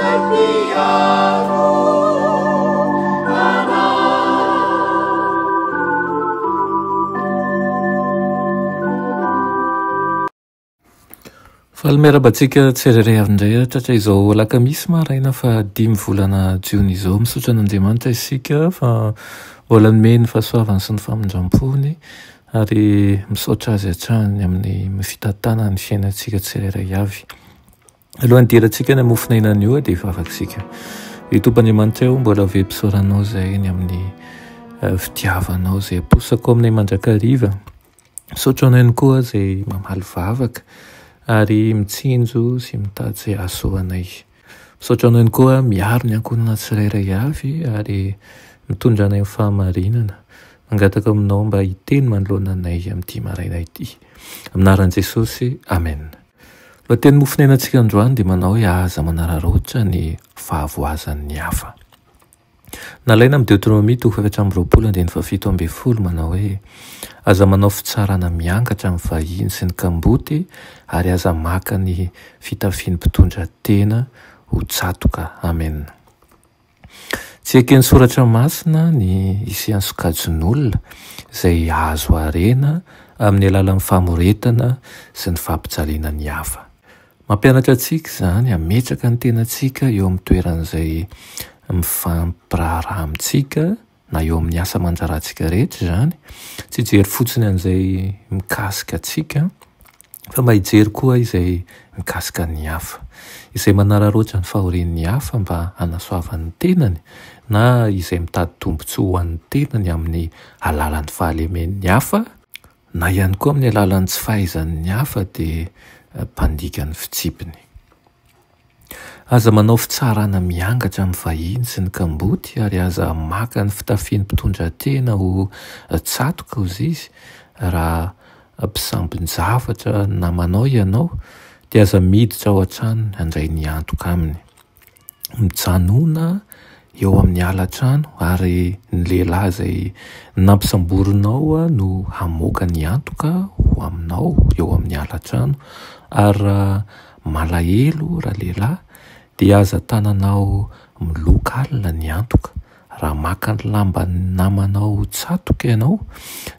izay mpiaro anay. Faly miarahaba antsika tsirairay avy indray ary tratra izao alakamisy maraina faha dimy volana jiona izao. Misaotra an'Andriamanitra isika fa mbola nomeny ny fahasoavany sy ny famindram-pony ary misaotra azy hatrany amin'ny fitantanany ny fiainantsika tsirairay avy. Alohan'ny hidirantsika any amin'ny mofon'aina anio dia hivavaka isika. Ry Tompo Andriamanitra ô, mbola velom-pisaoranao izahay ny amin'ny fitiavanao izay aposako aminay mandrakariva. Misaotra anao ihany koa izay mamaly vavaka ary mitsinjo sy mitady izay hahasoa anay. Misaotra anao ihany koa miaro ny ankohonana tsirairay avy ary mitondra anay amin'ny fahamarinana. Mangataka aminao mba hiteny manoloana anay amin'ity maraina ity. Amin'ny anaran'i Jesosy, Amen. Lohateny mofonainantsika androany dia manao hoe aza manararaotra ny fahavoazan'ny hafa. Nalaina amin'ny Deoteronomia toko 24 andininy faha-17 manao hoe aza manao fitsarana miangatra amin'ny vahiny sy ny kamboty ary aza maka ny fitafian'ny mpitondra tena ho tsatoka. Amen. Tsy eken'ny Soratra Masina ny hisian'ny sokajin'olona izay hahazo harena amin'ny alalan'ny famoretana sy ny fampijaliana ny hafa. Mampianatra antsika izany hametraka ny tenantsika eo amin'ny toeran'izay mifampiraharaha amintsika na eo amin'ny asa aman-draharahantsika rehetra izany, tsy hijery fotsiny an'izay mikasika antsika fa mba hijery koa izay mikasika ny hafa. Izay manararaotra ny fahorian'ny hafa mba hanasoavany ny tenany na izay mitady tombontsoa ho an'ny tenany amin'ny alalan'ny fahalemen'ny hafa, na ihany koa amin'ny alalan'ny tsy fahaizan'ny hafa dia mpandika ny fitsipiny. Aza manao fitsarana miangatra amin'ny vahiny sy ny kamboty ary aza maka ny fitafian'ny mpitondratena ho tsatoka, hozy izy, raha mpisambin-javatra namanao ianao, dia aza miditra ao an-tranony handray ny antoka aminy. Mijanòna eo amin'ny ala-trano ary ny lehilahy izay nampisamborinao no hamoaka ny antoka ho aminao eo amin'ny ala-trano, ary raha Malahelo ralehilahy dia aza tananao miloka alina ny antoka, raha maka ny lamban'ny namanao ho tsatoka ianao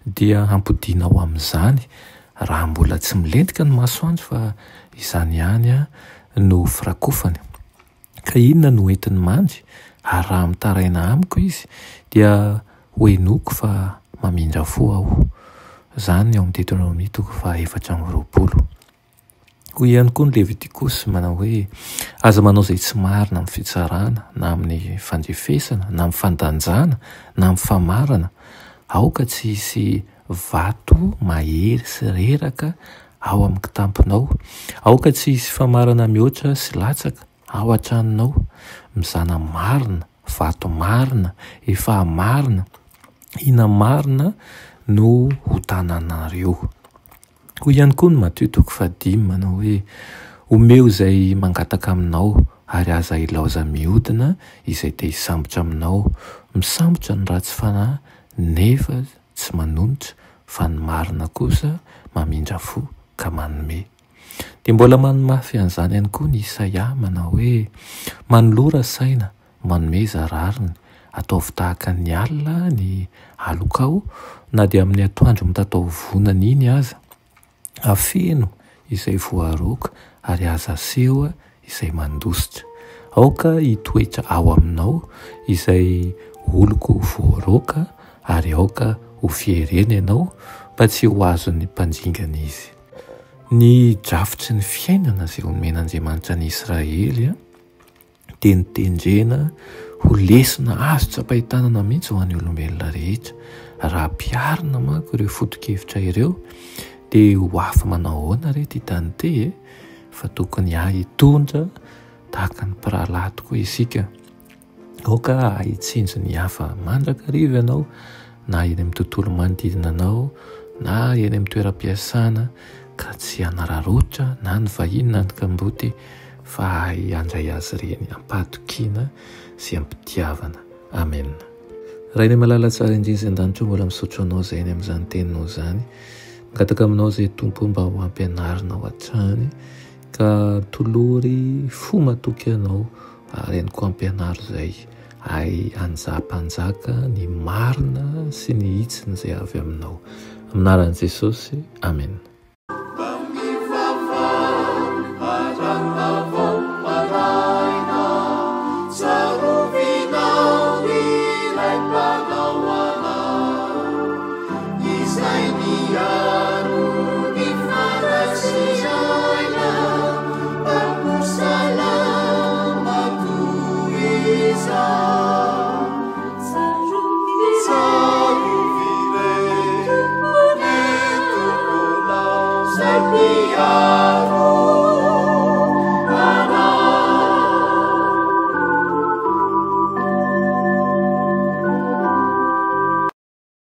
dia hampodianao amin'izany raha mbola tsy milentika ny masoandro fa izany ihany no firakofany. Ka inona no entiny mandry ary raha mitaraina amiko izy dia ho henoiko fa mamindra fo aho. Izany ao amin'ny Deoteronomia toko faha 24. Hoy ihany koa ny Levitikosy manao hoe, Aza manao izay tsy marina amin'ny fitsarana, na amin'ny fandrefesana, na amin'ny fandanjana, na amin'ny famarana. Aoka tsy hisy vato mahery sy reraka ao amin'ny kitamponao. Aoka tsy hisy famarana mihoatra sy latsaka ao an-tranonao. Mizana marina, vato marina, efaha marina, hina marina no ho tananareo. Hoy ihany koa ny Matio toko fahadimy manao hoe, Omeo izay mangataka aminao, ary aza ilaoza mihodina izay te hisambotra aminao. Misambotra ny ratsy fanahy nefa tsy manonitra, fa ny marina kosa mamindra fo ka manome. Dia mbola manomafy an'izany ihany koa ny Isaia manao hoe, Manolora saina, Manomeza rariny, ataovy tahaka ny alina ny alokao na dia amin'ny atoandro mitatao vonany iny aza. Afeno izay voaroaka ary aza aseho izay mandositra. Aoka hitoetra ao aminao izay oloko voaroaka ary aoka ho fierena ianao mba tsy ho azon'ny mpandringana izy. Ny drafitry ny fiainana izay omen'Andriamanitra ny Israely dia notendrena ho lesona azo tsapain-tanana mihitsy ho an'ny olombelona rehetra. Raha ampiharina manko ireo foto-kevitra ireo dia ho hafa manao ahoana re ity tany ity e? Fa tokony hahay hitondra tahaka ny mpirahalahy tokoa isika. Aoka hahay hitsinjo ny hafa mandrakariva ianao na eny amin'ny tontolo manodidina anao na eny amin'ny toeram-piasana ka tsy hanararaotra na ny vahiny na ny kamboty fa hahay handray azy ireny am-pahatokiana sy am-pitiavana. Amena. Rainay malala tsara indrindra izay an-danitra mbola misaotra anao izay any amin'izany teninao izany. Mangataka aminao izay Tompo mba ho ampianarinao hatrany ka tolory fo matoky anao. Ary ihany koa ampianaro izay ahy hanjaha mpanjaka ny marina sy ny hitsiny izay avy aminao. Amin'ny anaran'i Jesosy, Amena.